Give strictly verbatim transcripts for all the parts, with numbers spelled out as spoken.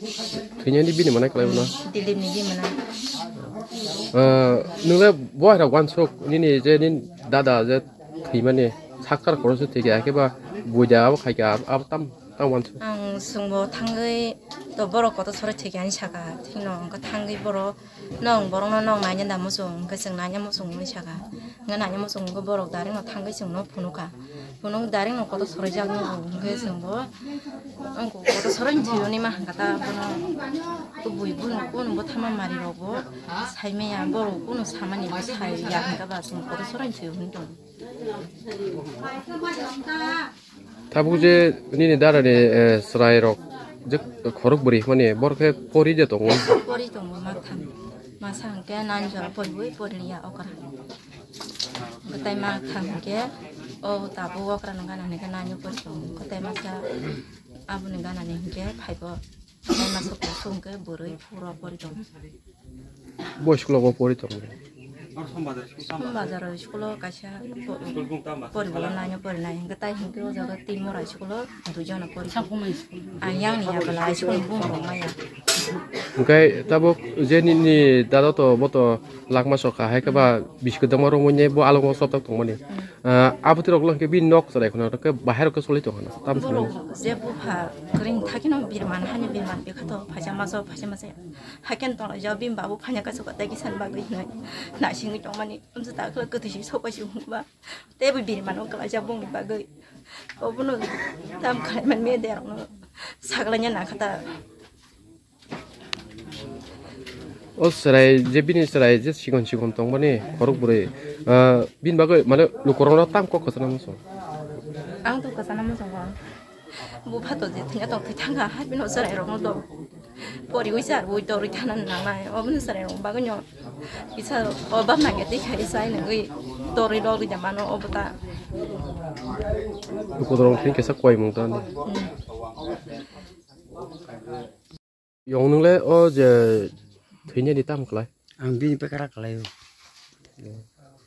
Thwinani bini mana kwlai bono? Dilip ni bini mana. Ah, nwngle bo hai rok wansuk nini je nini dada je thwimani sakar khoro se thwikha, akhe ba buida abo khaikha, abo tam, tam wansuk. Ang sungbo thangwi to borok kotor sori thwikha hinwi saka, thwino hwnkhe thangwi borok nong borokno nong naina da muchung, hwnkhe chwng naina muchung hinwi saka. Hwnkhe naina muchung hwnkhe borok direct no thangwi chwngno phunukha. Bono direct no kotor sorai jak nw hwnkhe chwng bo ang kotor sorai thwio ni ma hwnkha ta bono bui bono bono bo thama mari rok bo sai maya borok bono samani bo sai ya hwnkha ba chwng kotor sorai thwio hwn tong. Tabuk je nini dara ni, eh, chwrai rok je khorok bwrwi hwnmani borok khe pori de tongo. Pori tongo ma tham masa hwnkhe nine jora pori bui pori liya okra. Kwtai ma thang hinkhe o tabuk okra no gana ni gana ni pori tongo. Kwtai masa aboni gana ni hinkhe phaibo. Kwtai masa kusu hinkhe bwrwi phuro pori tongo. Bo school o bo pori tongo. Som bazar school o kaisa po-, pori bo nai no pori nai hinkhe tai hinkhe o jaga tin mora school o dui jona pori. Ang yang ni ya bwla school bung rok maya. Hinkhe tabuk je nini dada to bo to lakma soka hai khe ba bisi kwdwma romwi bo alongo choptak tongmani. Ah, aboni rok hwnkhe bini nok chwrai kheno hwnkhe bahai rok khe choli tongkha na. Tam borok je bupha kwrwng thakino birman hani birman bikha to phaisa maso phaisa masa haikhe tonglaijak bini babu phanya kaisa kota kisan bagwi hinwi naisingwi tongmani amsa dakhla kwthwi si sopai si hwnba tei bo birmano kwlaijak bongni bagwi obono tam khlaiman media rokno saglaina nakha ta. O chwrai je bini chwrai je sikon sikon tongmani khorok bwrwi, ah, bini bagwi mane lukurokno tam kok kwchana muchung. Ang to kwchana muchungo. Bupha to je thwina tong thwi thangkha hai bini chwrai rokno do. Poriwi charwi torwi thana nangnai oboni chwrai rok bagwi no kisa obab nangya tei khai sai nangwi torwi rogwi da mano obo ta. Lukurok thwini kisa koimung ta. Hmm. Yong nwngle o je thwinani tamo khlai? Ang bini pekara khlai o.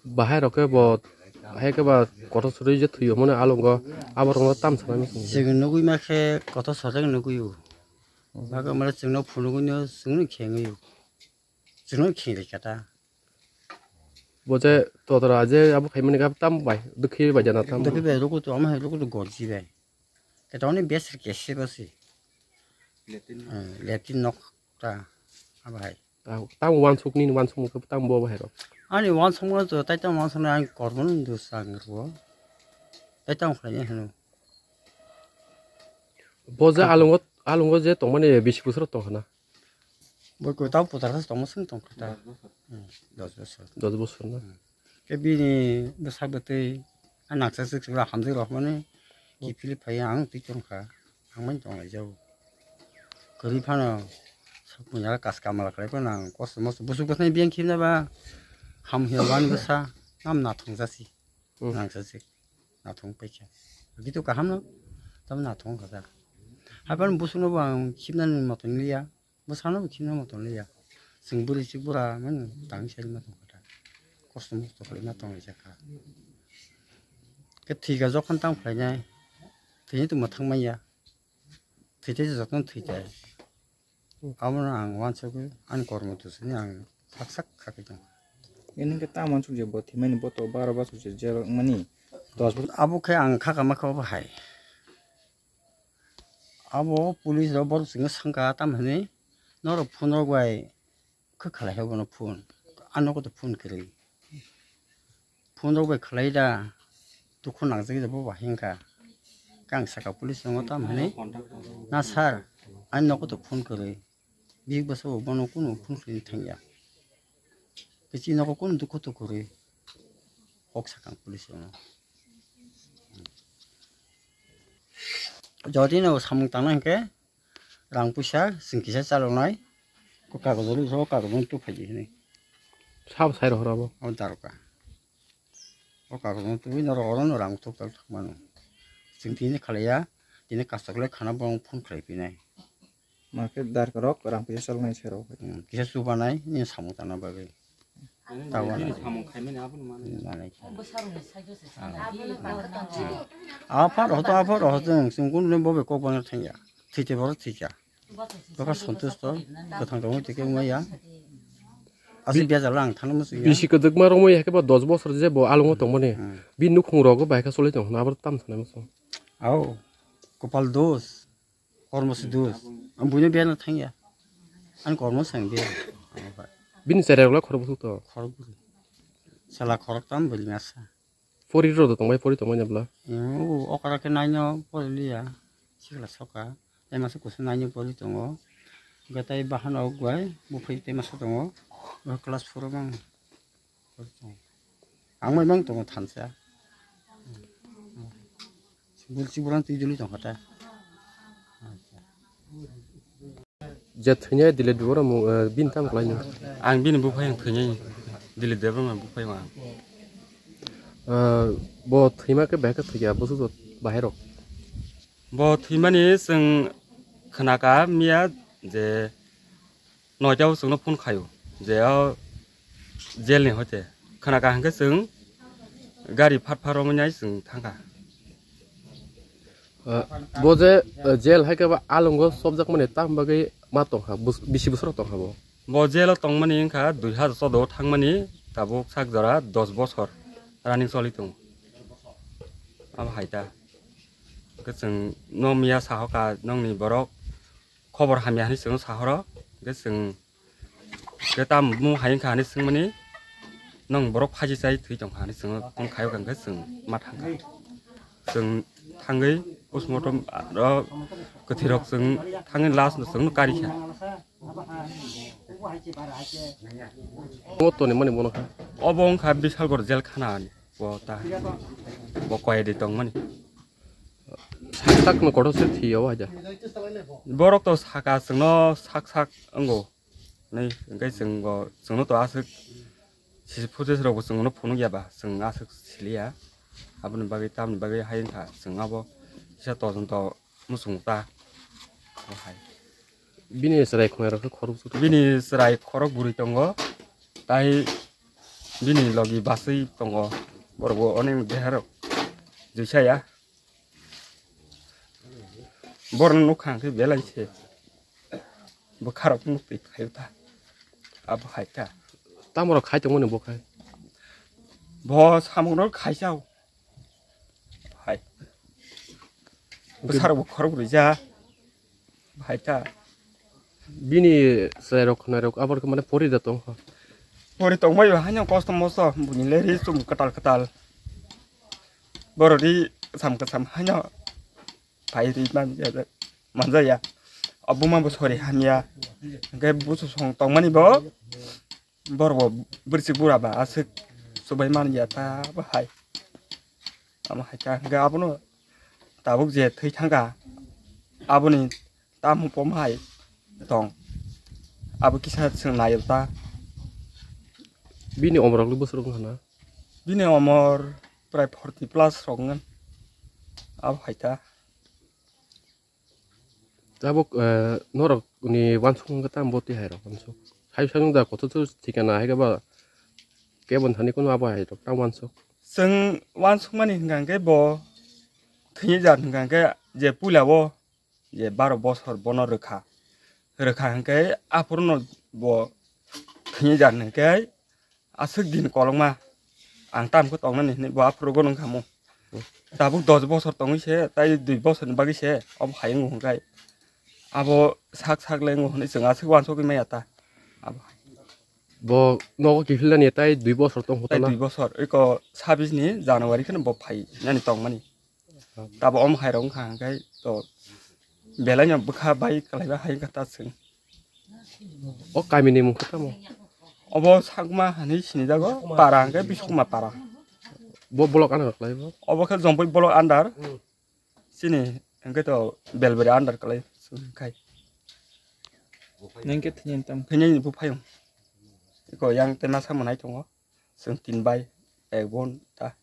Bahai rok khe bo, hai khe ba kotor sori je thwiyo mone alongo, abo rokno tam sanani. Chwng nugui ma khe kotor sojak nugui o. Bago mane chwngno phunugui no chwngno khengwi o. Chwngno kheng rikha ta. Bo je totora je abo khaimani gap tam bai, dukhi bai jana tam. Dukhi bai ruku tu ama hai ruku tu gorji bai. Keta oni bes kesi basi. Latrine. Eh, latrine nok ta abo hai. Tam, tam wansuk ni wansuk mukhe tam bo bahai rok. Ani wansuk mo to tai tam wansuk na ang kormo nung du sang ro. Tai tam khlai hanu. Bo je alongo, alongo je tongmani bisi bosor tong hana. Bo ko tau putar khas tongma sing tong kha ta. Dos bosor. Hmm, dos bosor. Dos bosor na. Hmm. Ke bini bwsak bwtwi a nangchak chwk chwk hamjak rok mani kiphilwi phai ang twi tong kha. Ang mani tong lai jago. Kwrwi phano sak punya kas kamala khlai phano ang kosto mosto busuk bwsani biyang khibna ba ham hiya wani bwsa nam nathong jasi. Hmm. Nangchak chwk nathong paikha. Gitu kaham no tam nathong kha ta. Hapan busuk no bo ang khibnani moto liya. Bwsano bo khibna moto liya. Chwng bwrwi chwk bura mano tang selma tong kha ta. Kosto mosto khlaima tong lai jakha. Khe thwikha jokhon tang phlainai. Thwini tongma thang manya. Thwite jotono thwite. Abono ang wansugwi ani kormo dusini ang sak sak kha khe tong. Ini khe tamo wansuk je bo thwimani boto baro bosor je jail wngmani. Dos bosor. Abo khe ang kha kama khe obo hai. Abo police rok borok chwngno swngkha, tamo hinwi norok phone rok bai khe khalai kha bono phone, a nogo to phone kwrwi. Phone rok bai khalai da, dukhu nangjagwi da bo bai hinkha. Khe ang sakha police rokno, tamo hinwi, "Na sir, ani nogo to phone kwrwi." Bihik bwsa bo bono kunu phone khlai thangya. Khe chini nogo kunu dukhu to kwrwi. Kok sakha ang police rokno. Jodi no samung tangna hinkhe rang puisa chwng kisa chaloknai. Ko kagoj rw, o kagoj rw tu phaidi hinwi. Sabo sai rohor abo? Abo daroka. O kagoj rw tubui norok oro no rang tok tal thangmano. Chwng tini khalaiya, tini kastok le khana bo phone khlai phinai. Ma khe dar rok rang puisa chaloknai se rok. Hmm, kisa chubanai, nini samung tangna bagwi. Tabuk nini samung khaimani abono mano. Manai kha. Aphar hoto, aphar hoto, chwng kunu bobe kok bangna thangya. Thwite borok thwikha. Bwkha santusto, kwthang tongwi tike wngmaya. Aswk bejalo ang thangna muchungya. Bisi kwdwkma romwi hai khe ba dos bosor je bo alongo tongmani. Hmm. Bini nukhung rogo bai khe choli tong hwnwi abo tam sanai muchung. Ao, kopal dos, kormo se dos. Ang buino biyana thangya. Ang kormo sang biya. Bini cherai rok khorok bwswk to. Khorok bwswk. Sala khorok tam bwlwi masa. Pori rok tongbai, pori tongbai na bwla. Okra khe naino pori liya. Sikla soka. Tei masa kusu naino pori tongo. Gatai bahan ok bai, buphai tei masa tongo. Class four mang. Ang mai mang tongo thansa. Bulsi buran twi duli tongkha ta. Je thwinai delete bo oro mung, eh, bini tamo khlainai. Ang bini buphai ang thwinai delete de bwrwng buphai ang. Eh, bo thwima khe bahai khe thwikha bwswk bahai rok. Bo thwimani chwng khnaka miya je noita o chwngno phone khaio je o jail ni hoite khnaka hwnkhe chwng gari phat phat romwi nai chwng thangkha. Ah, bo je, ah, jail hai khe ba alongo chopjakmani tam bagwi ma tongkha, bus-, bisi bosor tongkha bo? Bo jail o tongmani wngkha dui hazar choudo o thangmani tabuk sak jora dos bosor running choli tongo. Abo hai ta. Kwchwng no miya sahoka nongni borok khobor hamya hinwi chwngno sahoro. Hwnkhe chwng khe tamo hai wngkha hinwi swngmani, "Nwng borok phaji chai thwi tongkha," hinwi chwngno phone khaio, hwnkhe chwng ma thangkha. Chwng thangwi postmortem ro kwthwirok chwng thangwi last no chwngno karikha. Obo toni mani bono kha? Obo wngkha Bisalgor jail khana ni. Bo ta, bo koyadi tongmani. Sakno kotor se thiyo haja. Borok to saka chwngno sak sak wngo. Nai, hwnkhe chwng bo, chwngno to aswk sisi footage rok bo chwngno phunuk ya ba, chwng aswk siliya. Aboni bagwi, tamni bagwi hai wngkha, chwng abo kisa todonto muchung ta. Bo hai. Bini chwrai khwnai rok khe khorok bwswk. Bini chwrai khorok bwrwi tongo, tai bini logi bachwi tongo. Borok bo onek deha rok juisa ya. Borok nukha hwnkhe belai se bwkha rok muktwi khaio ta. Abo hai ta. Tamo rok khai tongmani bo khai? Bo samung rok khaisa o. Hai. Bwsarok bo khorok bwrwi ja. Hai ta. Bini chwrai rok khwnai rok abo rok mane pori da tong kha. Pori tong bai haino kosto mosto buni le ri chum kwtal kwtal. Boro ri sam kwsam haino phai ri man ja, man ja ya. Abo ma bo sori hamya. Hwnkhe busu song tongmani bo. Borok bo bwrwswk bura ba aswk chubai man ya ta bo hai. Amo hai ta hwnkhe abono tabuk je thwi thangkha aboni tamo pom hai tong. Abo kisa chwng naio ta. Bini omor rok bwswk wngkha na? Bini omor prai forty plus rok wngkha. Abo hai ta. Tabuk, eh, norok ni wansuk wngkha tamo bo twi hai rok wansuk. Sai sai wngda kotor to thikana hai khe ba kebo thani kono abo hai rok tamo wansuk. Chwng wansuk mani hwnkha hwnkhe bo thwini jar hwnkha hwnkhe je puila o je baro bosor bono rwkha. Rwkha hwnkhe aphuru no bo thwini jar hwnkhe aswk din kolokma ang tam khe tongnani hinwi bo aphuru go nung khamu. Tabuk dos bosor tongwi se, tai dui bosor ni bagwi se obo hai wng hwnkhe abo sak sak le wng hwnwi chwng aswk wansugwi maya ta. Abo hai. Bo nogo kiphilnani tai dui bosor tong tai hotana? Dui bosor, eko sabis ni January kheno bo phai nani tongmani. Tabo omo hai rok wngkha hwnkhe to belai no bwkha bai kwlaiba hai wngkha ta chwng. O kami ni mung khe tamo? Obo Sakma hinwi sinijago, para hwnkhe Bisukma para. Bo block under khlai bo? Obo khe Jompui block under. Chini hwnkhe to Belbari under khlai khai. Nang khe thini tam? Thini ni buphayung. Eko yang tema sa mwnai tongo. Chwng tin bai ek bon ta.